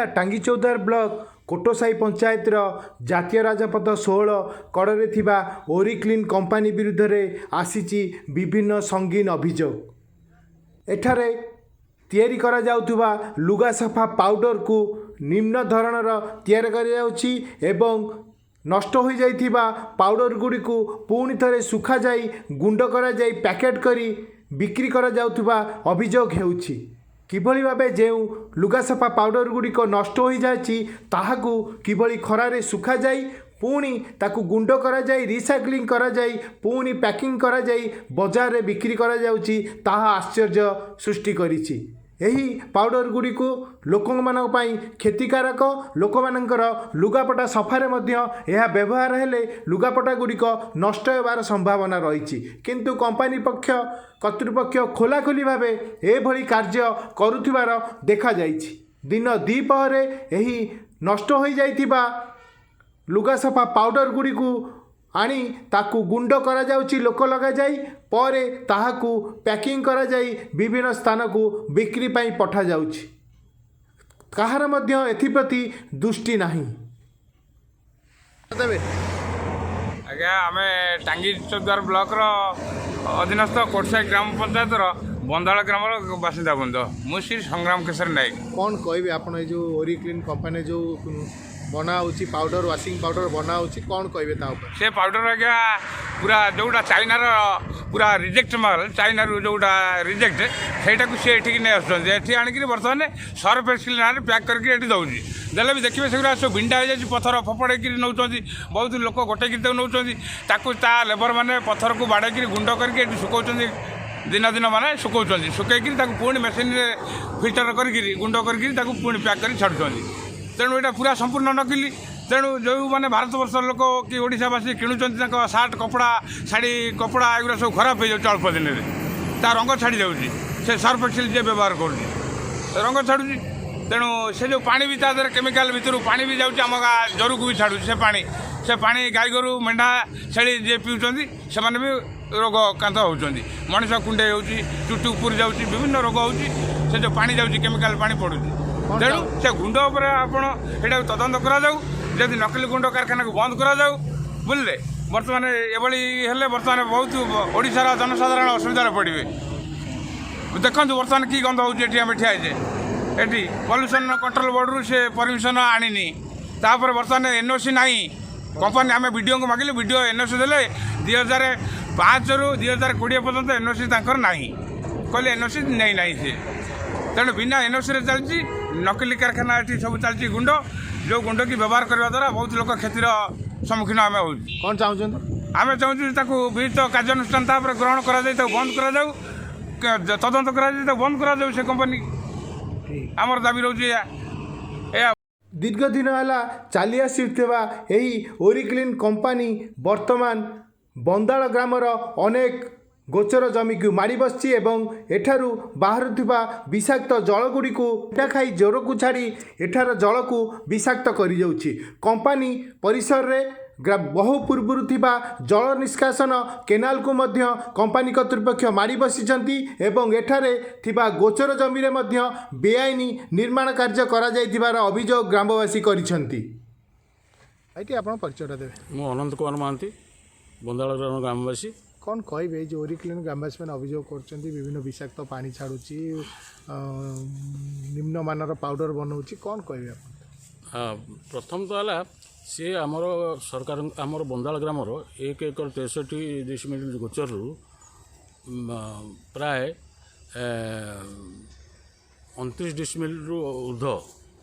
ଜିଲ୍ଲା ଟାଙ୍ଗିଚୌଦ୍ୱାର ବ୍ଲକ କୋଟସାହି ପଞ୍ଚାୟତର ଜାତୀୟ ରାଜପଥ 16 କଡ଼ରେ ଥିବା ଓରିକ୍ଲିନ୍ କମ୍ପାନୀ ବିରୁଦ୍ଧରେ ଆସିଛି ବିଭିନ୍ନ ସଙ୍ଗୀନ ଅଭିଯୋଗ। ଏଠାରେ ତିଆରି କରାଯାଉଥିବା ଲୁଗା ସଫା ପାଉଡ଼ରକୁ ନିମ୍ନ ଧରଣର ତିଆରି କରାଯାଉଛି ଏବଂ ନଷ୍ଟ ହୋଇଯାଇଥିବା ପାଉଡ଼ର ଗୁଡ଼ିକୁ ପୁଣି ଥରେ ଶୁଖାଯାଇ ଗୁଣ୍ଡ କରାଯାଇ ପ୍ୟାକେଟ୍ କରି ବିକ୍ରି କରାଯାଉଥିବା ଅଭିଯୋଗ ହେଉଛି। କିଭଳି ଭାବେ ଯେଉଁ ଲୁଗା ସଫା ପାଉଡ଼ର ଗୁଡ଼ିକ ନଷ୍ଟ ହୋଇଯାଇଛି, ତାହାକୁ କିଭଳି ଖରାରେ ଶୁଖାଯାଇ ପୁଣି ତାକୁ ଗୁଣ୍ଡ କରାଯାଇ, ରିସାଇକ୍ଲିଂ କରାଯାଇ, ପୁଣି ପ୍ୟାକିଂ କରାଯାଇ ବଜାରରେ ବିକ୍ରି କରାଯାଉଛି, ତାହା ଆଶ୍ଚର୍ଯ୍ୟ ସୃଷ୍ଟି କରିଛି। ଏହି ପାଉଡ଼ର ଗୁଡ଼ିକୁ ଲୋକମାନଙ୍କ ପାଇଁ କ୍ଷତିକାରକ। ଲୋକମାନଙ୍କର ଲୁଗାପଟା ସଫାରେ ମଧ୍ୟ ଏହା ବ୍ୟବହାର ହେଲେ ଲୁଗାପଟା ଗୁଡ଼ିକ ନଷ୍ଟ ହେବାର ସମ୍ଭାବନା ରହିଛି। କିନ୍ତୁ କମ୍ପାନୀ ପକ୍ଷ କର୍ତ୍ତୃପକ୍ଷ ଖୋଲାଖୋଲି ଭାବେ ଏଭଳି କାର୍ଯ୍ୟ କରୁଥିବାର ଦେଖାଯାଇଛି। ଦିନ ଦ୍ୱିପହରେ ଏହି ନଷ୍ଟ ହୋଇଯାଇଥିବା ଲୁଗା ସଫା ପାଉଡ଼ର ଗୁଡ଼ିକୁ ଆଣି ତାକୁ ଗୁଣ୍ଡ କରାଯାଉଛି ଲୋକ ଲଗାଯାଇ, ପରେ ତାହାକୁ ପ୍ୟାକିଂ କରାଯାଇ ବିଭିନ୍ନ ସ୍ଥାନକୁ ବିକ୍ରି ପାଇଁ ପଠାଯାଉଛି। କାହାର ମଧ୍ୟ ଏଥିପ୍ରତି ଦୃଷ୍ଟି ନାହିଁ। ଦେବେ। ଆଜ୍ଞା, ଆମେ ଟାଙ୍ଗି ଚୌଦ୍ୱାର ବ୍ଲକର ଅଧୀନସ୍ଥ କୋଟସାହି ଗ୍ରାମ ପଞ୍ଚାୟତର ବନ୍ଦାଳ ଗ୍ରାମର ବାସିନ୍ଦା ବୃନ୍ଦ। ମୁଁ ଶ୍ରୀ ସଂଗ୍ରାମ କେଶରୀ ନାୟକ। କ'ଣ କହିବେ ଆପଣ? ଏଇ ଯେଉଁ ଓରିକ୍ଲିନ୍ କମ୍ପାନୀ ଯେଉଁ ବନା ହେଉଛି ପାଉଡ଼ର, ୱାସିଂ ପାଉଡ଼ର ବନା ହେଉଛି, କ'ଣ କହିବେ ତା ଉପରେ? ସେ ପାଉଡ଼ର ଆଜ୍ଞା ପୁରା ଯେଉଁଟା ଚାଇନାର ପୁରା ରିଜେକ୍ଟ ମାଲ, ଚାଇନାରୁ ଯେଉଁଟା ରିଜେକ୍ଟ, ସେଇଟାକୁ ସେ ଏଠିକି ନେଇ ଆସୁଛନ୍ତି। ଏଠି ଆଣିକିରି ବର୍ତ୍ତମାନ ସର୍ଫ ଏକ୍ସେଲ ନାଁରେ ପ୍ୟାକ୍ କରିକି ଏଠି ଦେଉଛି। ଦେଲେ ବି ଦେଖିବେ, ସେଗୁଡ଼ା ସବୁ ବିଣ୍ଡା ହେଇଯାଇଛି। ପଥର ଫୋପଡ଼େଇକିରି ନେଉଛନ୍ତି, ବହୁତ ଲୋକ ଗୋଟେଇକିରି ତାକୁ ନେଉଛନ୍ତି। ତାକୁ ତା ଲେବର ମାନେ ପଥରକୁ ବାଡ଼େଇକିରି ଗୁଣ୍ଡ କରିକି ଏଠି ଶୁଖାଉଛନ୍ତି। ଦିନ ଦିନ ମାନେ ଶୁଖାଉଛନ୍ତି। ଶୁଖେଇକିରି ତାକୁ ପୁଣି ମେସିନରେ ଫିଲ୍ଟର କରିକିରି, ଗୁଣ୍ଡ କରିକିରି ତାକୁ ପୁଣି ପ୍ୟାକ୍ କରି ଛାଡ଼ୁଛନ୍ତି। ତେଣୁ ଏଇଟା ପୁରା ସମ୍ପୂର୍ଣ୍ଣ ନକଲି। ତେଣୁ ଯେଉଁମାନେ ଭାରତବର୍ଷର ଲୋକ କି ଓଡ଼ିଶାବାସୀ କିଣୁଛନ୍ତି, ତାଙ୍କ ସାର୍ଟ କପଡ଼ା, ଶାଢ଼ୀ କପଡ଼ା ଏଗୁଡ଼ା ସବୁ ଖରାପ ହେଇଯାଉଛି ଅଳ୍ପ ଦିନରେ। ତା ରଙ୍ଗ ଛାଡ଼ି ଯାଉଛି। ସେ ସର୍ଫ ଏକ୍ସେଲ ଯିଏ ବ୍ୟବହାର କରୁଛି, ରଙ୍ଗ ଛାଡ଼ୁଛି। ତେଣୁ ସେ ଯେଉଁ ପାଣି ବି, ତା ଦେହରେ କେମିକାଲ ଭିତରୁ ପାଣି ବି ଯାଉଛି, ଆମ ଗାଁ ଜରୁକୁ ବି ଛାଡ଼ୁଛି ସେ ପାଣି। ସେ ପାଣି ଗାଈ ଗୋରୁ, ମେଣ୍ଢା, ଛେଳି ଯିଏ ପିଉଛନ୍ତି, ସେମାନେ ବି ରୋଗ ଆକ୍ରାନ୍ତ ହେଉଛନ୍ତି। ମଣିଷ କୁଣ୍ଡେଇ ହେଉଛି, ଚୁଟି ଉପୁରି ଯାଉଛି, ବିଭିନ୍ନ ରୋଗ ହେଉଛି। ସେ ଯେଉଁ ପାଣି ଯାଉଛି, କେମିକାଲ ପାଣି ପଡ଼ୁଛି। ତେଣୁ ସେ ଗୁଣ୍ଡ ଉପରେ ଆପଣ ଏଇଟାକୁ ତଦନ୍ତ କରାଯାଉ। ଯଦି ନକଲି ଗୁଣ୍ଡ କାରଖାନାକୁ ବନ୍ଦ କରାଯାଉ, ବୁଝିଲେ? ବର୍ତ୍ତମାନ ଏଭଳି ହେଲେ ବର୍ତ୍ତମାନ ବହୁତ ଓଡ଼ିଶାର ଜନସାଧାରଣ ଅସୁବିଧାରେ ପଡ଼ିବେ। ଦେଖନ୍ତୁ, ବର୍ତ୍ତମାନ କି ଗନ୍ଧ ହେଉଛି ଏଠି। ଆମେ ଠିଆ ହେଇଛେ ଏଠି। ପଲ୍ୟୁସନ୍ କଣ୍ଟ୍ରୋଲ ବୋର୍ଡ଼ରୁ ସେ ପରମିସନ୍ ଆଣିନି। ତାପରେ ବର୍ତ୍ତମାନ ଏନ୍ଓସି ନାହିଁ କମ୍ପାନୀ। ଆମେ ବିଡ଼ିଓଙ୍କୁ ମାଗିଲୁ, ବିଡ଼ିଓ ଏନ୍ଓସି ଦେଲେ। 2005ରୁ 2020 ପର୍ଯ୍ୟନ୍ତ ଏନ୍ଓସି ତାଙ୍କର ନାହିଁ। କହିଲେ ଏନ୍ଓସି ନେଇନାହିଁ ସେ। ତେଣୁ ବିନା ଏନ୍ଓସିରେ ଚାଲିଛି ନକଲି କାରଖାନା। ଏଠି ସବୁ ଚାଲିଛି ଗୁଣ୍ଡ, ଯେଉଁ ଗୁଣ୍ଡ କି ବ୍ୟବହାର କରିବା ଦ୍ୱାରା ବହୁତ ଲୋକ କ୍ଷତିର ସମ୍ମୁଖୀନ ଆମେ ହେଉଛୁ। କ'ଣ ଚାହୁଁଛନ୍ତି? ଆମେ ଚାହୁଁଛୁ ତାକୁ ବିହିତ କାର୍ଯ୍ୟାନୁଷ୍ଠାନ ତାପରେ ଗ୍ରହଣ କରାଯାଇ ତାକୁ ବନ୍ଦ କରାଯାଉ। ତଦନ୍ତ କରାଯାଇ ତାକୁ ବନ୍ଦ କରାଯାଉ ସେ କମ୍ପାନୀ। ଆମର ଦାବି ରହୁଛି ଏଇଆ ଏଇଆ। ଦୀର୍ଘ ଦିନ ହେଲା ଚାଲି ଆସିଥିବା ଏହି ଓରିକ୍ଲିନ୍ କମ୍ପାନୀ ବର୍ତ୍ତମାନ ବନ୍ଦାଳ ଗ୍ରାମର ଅନେକ ଗୋଚର ଜମିକୁ ମାଡ଼ି ବସିଛି ଏବଂ ଏଠାରୁ ବାହାରୁଥିବା ବିଷାକ୍ତ ଜଳଗୁଡ଼ିକୁ ଖାଇ ଜୋରକୁ ଛାଡ଼ି ଏଠାର ଜଳକୁ ବିଷାକ୍ତ କରିଯାଉଛି। କମ୍ପାନୀ ପରିସରରେ ବହୁ ପୂର୍ବରୁ ଥିବା ଜଳ ନିଷ୍କାସନ କେନାଲକୁ ମଧ୍ୟ କମ୍ପାନୀ କର୍ତ୍ତୃପକ୍ଷ ମାଡ଼ି ବସିଛନ୍ତି ଏବଂ ଏଠାରେ ଥିବା ଗୋଚର ଜମିରେ ମଧ୍ୟ ବେଆଇନ ନିର୍ମାଣ କାର୍ଯ୍ୟ କରାଯାଇଥିବାର ଅଭିଯୋଗ ଗ୍ରାମବାସୀ କରିଛନ୍ତି। ଏଇଠି ଆପଣ ପରିଚୟଟା ଦେବେ। ମୁଁ ଅନନ୍ତ କୁମାର ମହାନ୍ତି, ବନ୍ଦାଳ ଗ୍ରାମ ଗ୍ରାମବାସୀ। କ'ଣ କହିବେ? ଏଇ ଯେଉଁ ଓରିକ୍ଲିନ୍, ଗ୍ରାମବାସୀମାନେ ଅଭିଯୋଗ କରୁଛନ୍ତି ବିଭିନ୍ନ ବିଷାକ୍ତ ପାଣି ଛାଡ଼ୁଛି, ନିମ୍ନମାନର ପାଉଡ଼ର ବନାଉଛି, କ'ଣ କହିବେ ଆପଣ? ହଁ, ପ୍ରଥମ ତ ହେଲା ସିଏ ଆମର ସରକାର ଆମର ବନ୍ଦାଳ ଗ୍ରାମର 1 ଏକର 63 ଡିସିମିଲ ଗୋଚରରୁ ପ୍ରାୟ 29 ଡିସିମିଲରୁ ଉର୍ଦ୍ଧ୍ୱ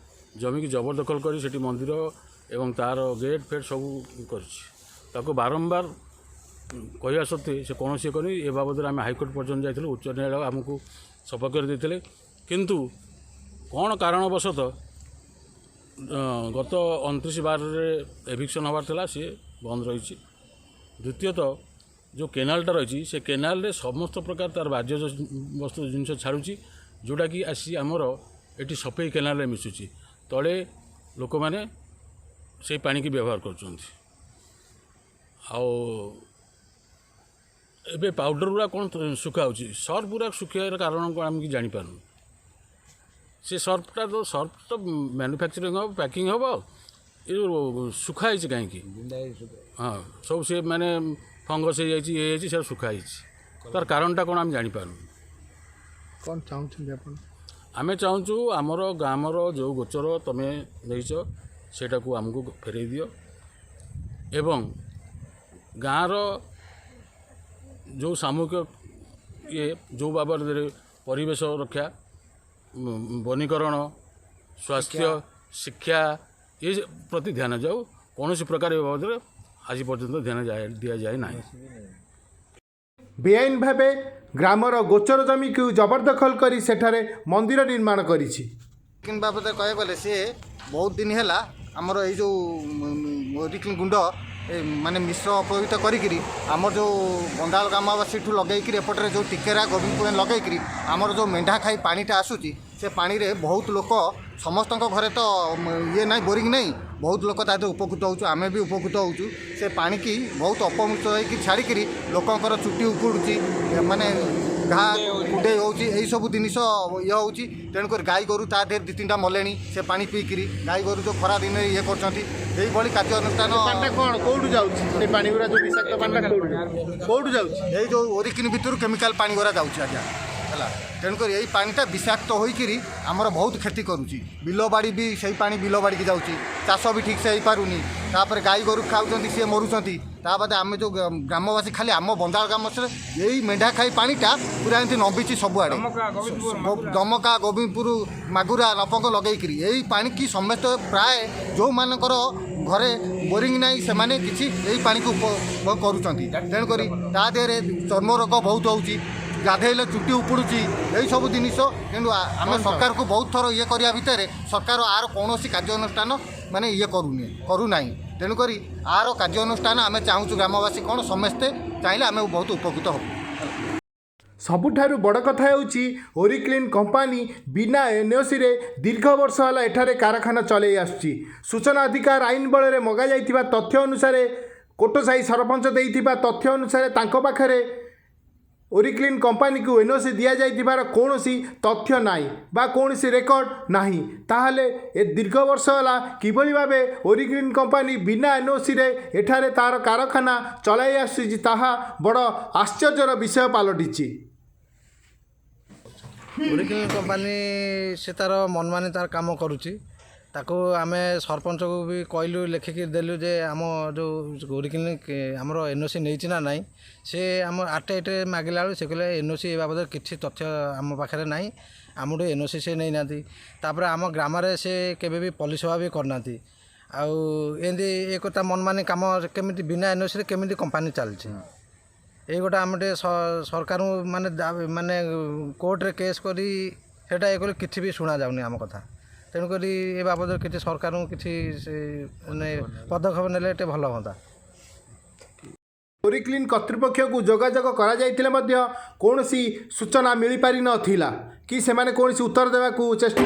ଜମିକି ଜବରଦଖଲ କରି ସେଠି ମନ୍ଦିର ଏବଂ ତା'ର ଗେଟ୍ ଫେଟ୍ ସବୁ କରିଛି। ତାକୁ ବାରମ୍ବାର କହିବା ସତ୍ତ୍ୱେ ସେ କୌଣସି କରିନି। ଏ ବାବଦରେ ଆମେ ହାଇକୋର୍ଟ ପର୍ଯ୍ୟନ୍ତ ଯାଇଥିଲୁ। ଉଚ୍ଚ ନ୍ୟାୟାଳୟ ଆମକୁ ସପକ୍ଷରେ ଦେଇଥିଲେ। କିନ୍ତୁ କ'ଣ କାରଣବଶତଃ ଗତ 29/12ରେ ଏଭିକ୍ସନ୍ ହେବାର ଥିଲା, ସିଏ ବନ୍ଦ ରହିଛି। ଦ୍ୱିତୀୟତଃ, ଯେଉଁ କେନାଲଟା ରହିଛି, ସେ କେନାଲରେ ସମସ୍ତ ପ୍ରକାର ତା'ର ବର୍ଜ୍ୟ ବସ୍ତୁ ଜିନିଷ ଛାଡ଼ୁଛି, ଯେଉଁଟାକି ଆସି ଆମର ଏଠି ସଫେଇ କେନାଲରେ ମିଶୁଛି। ତଳେ ଲୋକମାନେ ସେଇ ପାଣିକି ବ୍ୟବହାର କରୁଛନ୍ତି। ଆଉ ଏବେ ପାଉଡ଼ର ଗୁଡ଼ା କ'ଣ ଶୁଖା ହେଉଛି, ସର୍ଫ ଗୁଡ଼ା ଶୁଖିବାର କାରଣ କ'ଣ ଆମେ କିଛି ଜାଣିପାରୁନୁ। ସେ ସର୍ଫଟା ତ, ସର୍ଫ ତ ମ୍ୟାନୁଫ୍ୟାକ୍ଚରିଂ ହେବ, ପ୍ୟାକିଂ ହେବ, ଏ ଯେଉଁ ଶୁଖା ହେଇଛି କାହିଁକି? ହଁ, ସବୁ ସେ ମାନେ ଫଙ୍ଗସ୍ ହେଇଯାଇଛି, ଇଏ ହେଇଯାଇଛି, ସେଟା ଶୁଖା ହେଇଛି। ତାର କାରଣଟା କ'ଣ ଆମେ ଜାଣିପାରୁନୁ। କ'ଣ ଚାହୁଁଛନ୍ତି ଆପଣ? ଆମେ ଚାହୁଁଛୁ ଆମର ଗ୍ରାମର ଯେଉଁ ଗୋଚର ତୁମେ ନେଇଛ, ସେଇଟାକୁ ଆମକୁ ଫେରାଇ ଦିଅ ଏବଂ ଗାଁର ଯେଉଁ ସାମୂହିକ ଇଏ, ଯେଉଁ ବାବଦରେ ପରିବେଶ ରକ୍ଷା, ବନୀକରଣ, ସ୍ୱାସ୍ଥ୍ୟ, ଶିକ୍ଷା, ଏ ପ୍ରତି ଧ୍ୟାନ ଯାଉ। କୌଣସି ପ୍ରକାର ଏ ବାବଦରେ ଆଜି ପର୍ଯ୍ୟନ୍ତ ଧ୍ୟାନ ଦିଆଯାଇ ନାହିଁ। ବେଆଇନ ଭାବେ ଗ୍ରାମର ଗୋଚର ଜମିକୁ ଜବରଦଖଲ କରି ସେଠାରେ ମନ୍ଦିର ନିର୍ମାଣ କରିଛି। ଓରିକ୍ଲିନ୍ ବାବଦରେ କହିବାକୁ ଗଲେ, ସିଏ ବହୁତ ଦିନ ହେଲା ଆମର ଏଇ ଯେଉଁ ଓରିକ୍ଲିନ୍ ଗୁଣ୍ଡ ଏ ମାନେ ମିଶ୍ର ଅପବିତ କରିକିରି ଆମର ଯେଉଁ ବନ୍ଦାଳ ଗ୍ରାମବାସୀଠୁ ଲଗେଇକିରି ଏପଟରେ ଯେଉଁ ଟିକେରା, ଗୋବିନ୍ଦପୁର ଲଗେଇକିରି ଆମର ଯେଉଁ ମେଣ୍ଢା ଖାଇ ପାଣିଟା ଆସୁଛି, ସେ ପାଣିରେ ବହୁତ ଲୋକ, ସମସ୍ତଙ୍କ ଘରେ ତ ଇଏ ନାହିଁ, ବୋରିଂ ନାହିଁ। ବହୁତ ଲୋକ ତା ଦେହରେ ଉପକୃତ ହେଉଛୁ, ଆମେ ବି ଉପକୃତ ହେଉଛୁ। ସେ ପାଣିକି ବହୁତ ଅପମିଶ୍ର ହେଇକି ଛାଡ଼ିକିରି ଲୋକଙ୍କର ଚୁଟି ଉପୁଡ଼ୁଛି, ମାନେ ଘା କୁଣ୍ଡେଇ ହେଉଛି, ଏଇସବୁ ଜିନିଷ ଇଏ ହେଉଛି। ତେଣୁକରି ଗାଈ ଗୋରୁ ତା ଦେହରେ ଦୁଇ ତିନିଟା ମଲେଣି ସେ ପାଣି ପିଇକିରି। ଗାଈ ଗୋରୁ ଯେଉଁ ଖରା ଦିନରେ ଇଏ କରୁଛନ୍ତି, ଏଇଭଳି କାର୍ଯ୍ୟାନୁଷ୍ଠାନ। ପାଣିଟା କ'ଣ କୋଉଠୁ ଯାଉଛି? ସେ ପାଣି ଗୁଡ଼ା, ଯେଉଁ ବିଷାକ୍ତ ପାଣିଟା କୋଉଠୁ ଯାଉଛି? ଏଇ ଯେଉଁ ଓରିକିନି ଭିତରୁ କେମିକାଲ ପାଣି ଗୁଡ଼ା ଯାଉଛି ଆଜ୍ଞା, ହେଲା। ତେଣୁକରି ଏଇ ପାଣିଟା ବିଷାକ୍ତ ହୋଇକିରି ଆମର ବହୁତ କ୍ଷତି କରୁଛି। ବିଲ ବାଡ଼ି ବି, ସେଇ ପାଣି ବିଲ ବାଡ଼ିକି ଯାଉଛି, ଚାଷ ବି ଠିକ୍ସେ ହେଇପାରୁନି। ତାପରେ ଗାଈ ଗୋରୁ ଖାଉଛନ୍ତି, ସିଏ ମରୁଛନ୍ତି। ତା ବାଦେ ଆମେ ଯେଉଁ ଗ୍ରାମବାସୀ, ଖାଲି ଆମ ବନ୍ଦାଳ ଗ୍ରାମରେ ଏଇ ମେଣ୍ଢା ଖାଇ ପାଣିଟା ପୁରା ଏମିତି ନମ୍ବିଛି ସବୁଆଡ଼େ, ଦମକା, ଗୋବିନ୍ଦପୁର, ମାଗୁରା, ଲପଙ୍ଗ ଲଗେଇକିରି। ଏଇ ପାଣିକି ସମସ୍ତେ ପ୍ରାୟ ଯେଉଁମାନଙ୍କର ଘରେ ବୋରିଂ ନାହିଁ, ସେମାନେ କିଛି ଏଇ ପାଣିକୁ ଉପଭୋଗ କରୁଛନ୍ତି। ତେଣୁକରି ତା ଦେହରେ ଚର୍ମ ରୋଗ ବହୁତ ହେଉଛି, ଗାଧେଇଲେ ଚୁଟି ଉପୁଡ଼ୁଛି, ଏଇସବୁ ଜିନିଷ। କିନ୍ତୁ ଆମେ ସରକାରକୁ ବହୁତ ଥର ଇଏ କରିବା ଭିତରେ ସରକାର ଆର କୌଣସି କାର୍ଯ୍ୟାନୁଷ୍ଠାନ ମାନେ ଇଏ କରୁନି, କରୁନାହିଁ। ତେଣୁକରି ଆର କାର୍ଯ୍ୟାନୁଷ୍ଠାନ ଆମେ ଚାହୁଁଛୁ। ଗ୍ରାମବାସୀ କ'ଣ, ସମସ୍ତେ ଚାହିଁଲେ ଆମେ ବହୁତ ଉପକୃତ ହେବୁ। ସବୁଠାରୁ ବଡ଼ କଥା ହେଉଛି, ଓରିକ୍ଲିନ୍ କମ୍ପାନୀ ବିନା ଏନ୍ଓସିରେ ଦୀର୍ଘ ବର୍ଷ ହେଲା ଏଠାରେ କାରଖାନା ଚଲେଇ ଆସୁଛି। ସୂଚନା ଅଧିକାର ଆଇନ ବଳରେ ମଗାଯାଇଥିବା ତଥ୍ୟ ଅନୁସାରେ, କୋଟସାହି ସରପଞ୍ଚ ଦେଇଥିବା ତଥ୍ୟ ଅନୁସାରେ, ତାଙ୍କ ପାଖରେ ଓରିକ୍ଲିନ୍ କମ୍ପାନୀକୁ ଏନ୍ଓସି ଦିଆଯାଇଥିବାର କୌଣସି ତଥ୍ୟ ନାହିଁ ବା କୌଣସି ରେକର୍ଡ଼ ନାହିଁ। ତାହେଲେ ଏ ଦୀର୍ଘ ବର୍ଷ ହେଲା କିଭଳି ଭାବେ ଓରିକ୍ଲିନ୍ କମ୍ପାନୀ ବିନା ଏନ୍ଓସିରେ ଏଠାରେ ତା'ର କାରଖାନା ଚଳାଇ ଆସୁଛି, ତାହା ବଡ଼ ଆଶ୍ଚର୍ଯ୍ୟର ବିଷୟ ପାଲଟିଛି। ଓରିକ୍ଲିନ୍ କମ୍ପାନୀ ସେ ତା'ର ମନମାନି ତାର କାମ କରୁଛି। ତାକୁ ଆମେ ସରପଞ୍ଚକୁ ବି କହିଲୁ, ଲେଖିକି ଦେଲୁ ଯେ ଆମ ଯେଉଁ ଓରିକ୍ଲିନ୍ ଆମର ଏନ୍ଓସି ନେଇଛି ନା ନାହିଁ। ସେ ଆମ ଆରଟିଆଇରେ ମାଗିଲା ବେଳକୁ ସେ କହିଲେ, ଏନ୍ଓସି ଏ ବାବଦରେ କିଛି ତଥ୍ୟ ଆମ ପାଖରେ ନାହିଁ। ଆମଠୁ ଏନ୍ଓସି ସେ ନେଇନାହାନ୍ତି। ତାପରେ ଆମ ଗ୍ରାମରେ ସେ କେବେ ବି ପଲ୍ଲୀସଭା ବି କରିନାହାନ୍ତି। ଆଉ ଏମିତି ଏ କଥା ମନମାନି କାମ କେମିତି, ବିନା ଏନ୍ଓସିରେ କେମିତି କମ୍ପାନୀ ଚାଲିଛି? ଏଇ ଗୋଟେ ଆମେ ଟିକେ ସରକାରଙ୍କୁ ମାନେ ମାନେ କୋର୍ଟରେ କେସ୍ କରି ସେଇଟା ଇଏ କଲେ, କିଛି ବି ଶୁଣାଯାଉନି ଆମ କଥା। ତେଣୁକରି ଏ ବାବଦରେ କିଛି ସରକାରଙ୍କୁ କିଛି ସେ ମାନେ ପଦକ୍ଷେପ ନେଲେ ଟିକେ ଭଲ ହୁଅନ୍ତା। ଓରିକ୍ଲିନ୍ କର୍ତ୍ତୃପକ୍ଷକୁ ଯୋଗାଯୋଗ କରାଯାଇଥିଲେ ମଧ୍ୟ କୌଣସି ସୂଚନା ମିଳିପାରିନଥିଲା କି ସେମାନେ କୌଣସି ଉତ୍ତର ଦେବାକୁ ଚେଷ୍ଟା